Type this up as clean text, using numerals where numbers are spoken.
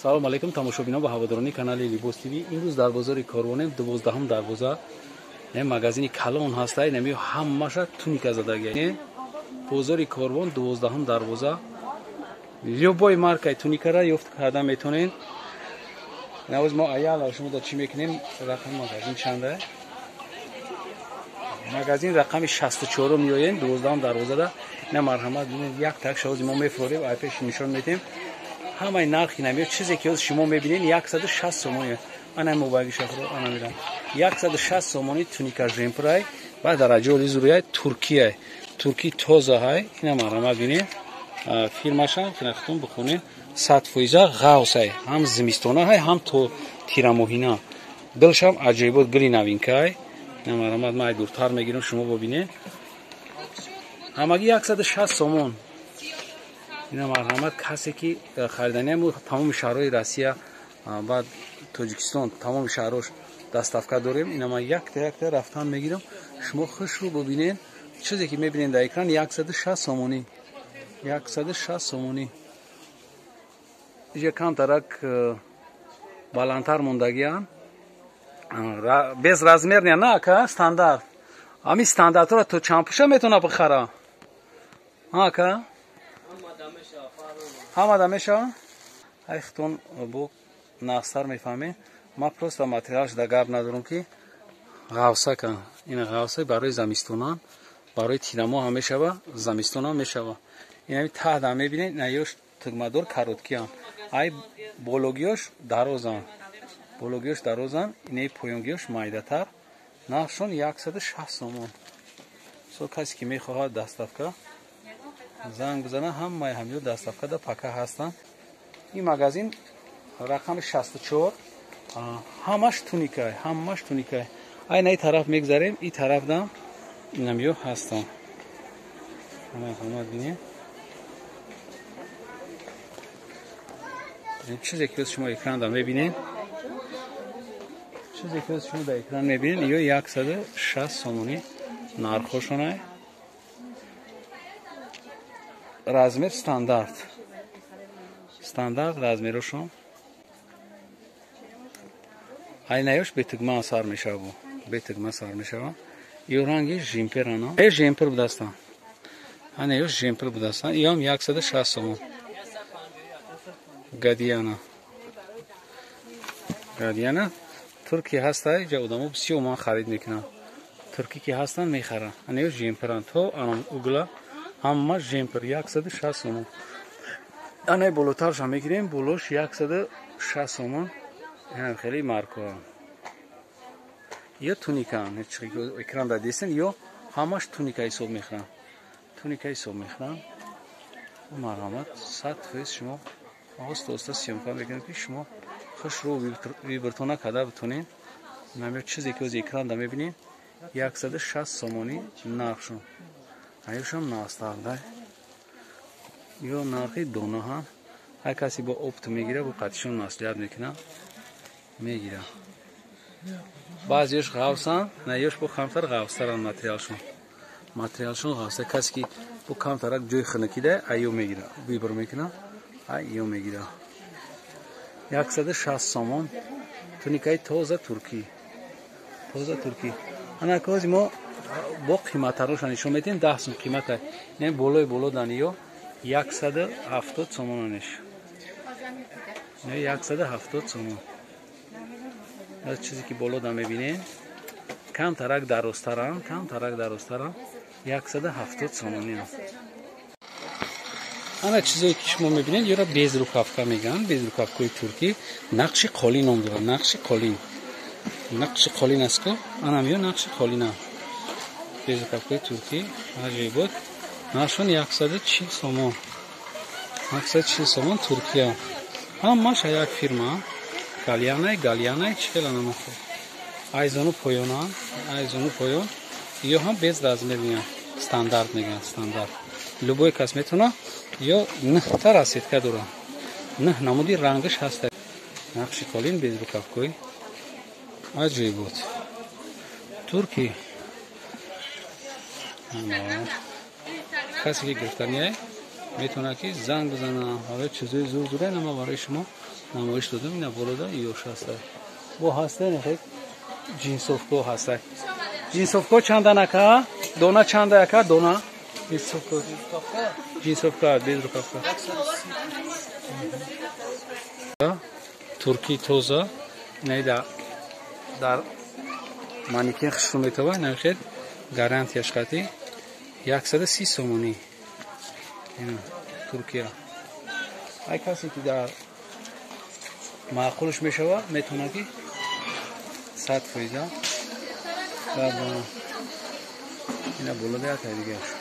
Салом алейкум тамошобинон ва ҳаводорони канали Либос ТВ. Имрӯз дар бозори Корвонем, 12-ум дарвоза. Не магазини калон ҳаста, инами ҳамаша туника задагия. Бозори Корвон, 12-ум дарвоза. Любой маркаи туникара ёфт карда метонен. Навоз мо аяла шумо да чӣ мекунем? Рақами магазин чанда? Магазин рақами 64 меоем, 12-ум дарвозада. На марҳамат, бинед, як так шавози мо мефурорем, ай пеш нишон медиҳем. Ҳамаи нархи намеё чизе ки ҳозир шумо мебинед 160 сомонӣ. Ана мобайли шахро ана мирам. 160 сомонӣ туника жемпрай ва дараҷаи лизурияй Туркия. Турки тозаҳай. Ина марҳамат бинед. Фирмаша хитон бихонед. 100% ғавсай. Ҳам зимистонаҳай, ҳам то тирамоҳина. Дилшам аҷоибот гили навинкай. Ина марҳамат ман дуртар мегирам шумо бибинед. Ҳамагӣ 160 сомон. Ина марҳамат касе ки хариданиам тамоми шаҳрҳои Россия, баъд Тоҷикистон тамоми шаҳрҳош доставка дорем. Ина ман якта якта рафтан мегирам. Шумо хушрӯ бибинед. Чизе ки мебинед дар экран 160 сомонӣ. 160 сомонӣ. Иҷа камтарак баландтар мондагиам. Без размер не, на ака, стандарт. Ами стандартро то чанд пуша метавона бихара? Ака? Ҳамада мешава? Ай хитон бо нақстар мефаҳмед. Ман просто материалш да гап надорам ки ғавсака. Ин ғавса барои замистонан, барои тирамоҳ ҳам мешава, замистон ҳам мешава. Инами таҳда мебинед, наёш тугмадор короткиам. Ай бологиёш дарозан. Бологиёш дарозан, инаи поёнгиёш майдатар. Нархшон 160 сомон. Со касе ки мехоҳад доставка занг бизана, ҳамаи ҳамё доставкада пака ҳастанд. Ин магазин рақами 64, ҳамаш туникай, ҳамаш туникай. Ай на ин тараф мегзарем, ин тарафдам инамё ҳастанд. Ҳама бинед. Чизе ки шумо экранда мебинед, чизе ки шумо дар экран мебинед, ё 160 сомонӣ нархошонай. Размер стандарт. Стандарт размерошон. Айнаёш бетугма сар мешава. Бетугма сар мешава. Ё ранги жемперана. Э жемпер будастан. Анаёш жемпер будастан. Иам 160 сомон. Гадиана. Гадиана Туркия ҳаста, иҷа одамо бисёр ман харид мекунам. Турки ки ҳастан мехаранд. Анаёш жемперан то анам угла ҳама жемпер 160 сомон. Анаи болотарша мегирем, болош 160 сомон. Ин хеле маркоа. Ё туникаан, экран да десен, ё ҳамаш туника ҳисоб мехӯранд. Туника ҳисоб мехӯранд. Марҳамат, 100% шумо оҳиста оҳиста съёмка мекунед ки шумо хушрӯ вибртона карда битонед. Намё чизе ки ози экран да мебинед, 160 сомонӣ нархшон. Аюшам настардай. Ё нархи донаҳа. Ҳар касе бо опт мегира, бо қатишон маслиҳат мекунад, мегира. Баъзеёш ғавсан, наёш бо камтар ғавстаранд материалшон. Материалшон ғавста. Касе ки бо камтарак ҷои хунукида, айё мегира, вибр мекунад, айё мегира. 160 сомон туникаи тоза туркӣ. Тоза туркӣ. Ана кози мо бо қиматтароша нишон медиҳем, 10 сом қимата. Не болои боло даниё 170 сомонанеш. Не 170 сомон. Аз чизе ки боло да мебинед, камтарак дарозтарам, камтарак дарозтарам, 170 сомонӣ. Ана чизое ки шумо мебинед, ёро безрукавка мегӯянд, безрукавкаи туркӣ, нақши қолин ном дорад, нақши қолин. Нақши қолин аст ко, анам ё нақши қолина. Безрукавкаи туркӣ, аҷоибот. Нархшон 140 сомон. 140 сомон Туркия. Ҳамааш як фирма. Галианай, Галианай чӣ хела намахо. Айзону поёна, айзону поён. Ё ҳам без размер мегӯянд, стандарт мегӯянд, стандарт. Любой кас метавона, ё 9 та расцветка дорад. 9 намуди рангаш ҳаст. Нақши қолин безрукавкои аҷоибот. Туркӣ. Касе ки гирифтанияй метавонад ки занг бизана. Барои чизои зур зура нама барои шумо Намоиш додам, ина болода ёш ҳаста. Бо ҳаста нехе джинсовко ҳаста. Джинсовко чандан ака? Дона чанда ака? Дона? Джинсовка. Джинсовка без рукавка. Турки тоза. Инаида дар манекен хушрӯ метава, инахел гарантияш қати 130 сомонӣ. Ина Туркия. Ай касе ки дар маъқулш мешава, метавона ки 100% гардона. Ина болода як дигар.